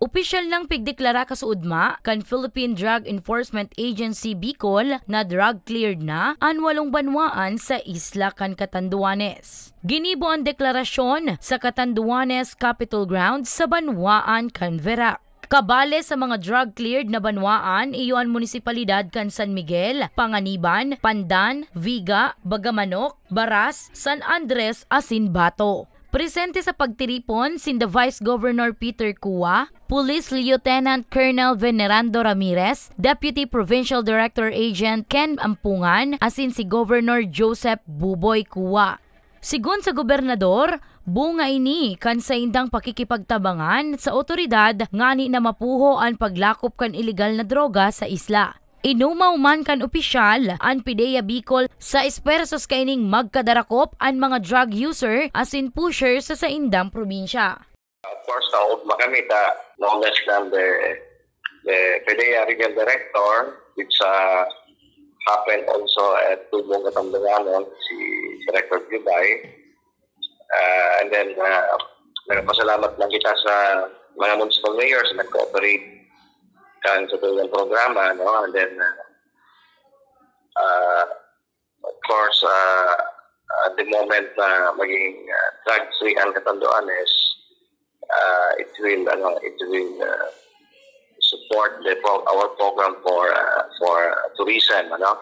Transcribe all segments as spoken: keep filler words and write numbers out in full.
Opisyal nang pigdeklara kasuodma kan Philippine Drug Enforcement Agency Bicol na drug cleared na an walong banwaan sa isla kan Catanduanes. Ginibo an deklarasyon sa Catanduanes Capitol Grounds sa banwaan kan Virac. Kabale sa mga drug cleared na banwaan iyo an munisipalidad kan San Miguel, Panganiban, Pandan, Viga, Bagamanok, Baras, San Andres asin Bato. Presente sa pagtiripon sinda Vice Governor Peter Cua, Police Lieutenant Colonel Venerando Ramirez, Deputy Provincial Director Agent Ken Ampungan asin si Governor Joseph Buboy Cua. Sigon sa gobernador, bunga ini kan saindang pakikipagtabangan sa otoridad ngani na mapuho an paglakop kan ilegal na droga sa isla. Inumaw man kan opisyal an PDEA Bicol sa espuwersos kaining magkadarakop an mga drug user asin pusher sa saindang probinsya. Of course, naugma kami sa knowledge ng the, the PDEA Regional Director, which uh, happened also at Tubong Katambanganon, si Director Jubay. Uh, and then, uh, nagpasalamat lang kita sa mga municipal mayors na nag-cooperate kan sa itong programa, no? And then, uh, uh, of course, uh, at the moment na maging uh, drug-free ang Catanduanes, uh, it will, ano, it will uh, support the pro- our program for uh, for tourism, ano.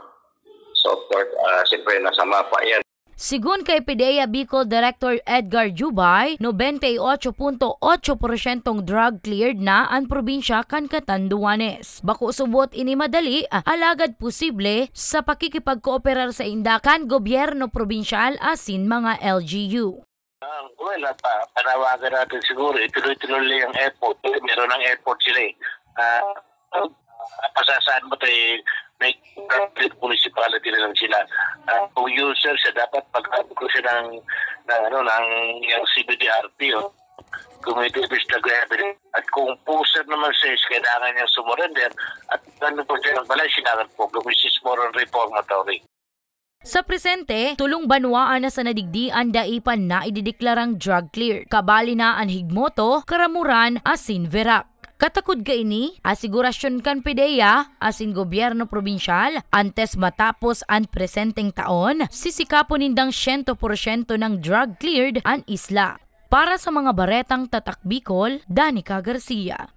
So of course, uh, siyempre nasa mapa yan. Sigon kay PDEA Bicol Director Edgar Jubay, nobenta y ocho punto ocho porsyentong drug cleared na an probinsya kan Catanduanes. Bako subot ini madali, alagad posible sa pakikipagkooperar sainda kan gobyerno probinsyal asin mga L G U. Ah, well, ah, pa, panawagan natin siguro, ituloy-tuloy lang yung effort. Kasi meron ng effort sila eh. Ah, ah, pasasaan mo tayo, may municipality na lang sila. Ah, kung user siya, dapat pag-abot ko siya ng, ng, ano, ng yung C B D R P, oh. Kung may debis na grabe. At kung pusher naman siya, is kailangan niya sumurrender. At ano po siya ng balay, silangan po. Which is more on reformatory. Sa presente, tolong banwaan na sa nadigdi an dai pa naidedeklarang drug cleared. Kabali na an Higmoto, Caramoran, asin Virac. Katakod kaini, asigurasyon kan PDEA asin gobyerno probinsyal, antes matapos an presenteng taon, sisikapon nindang siyento porsyento nang drug cleared an isla. Para sa mga baretang Tatak Bicol, Danica Garcia.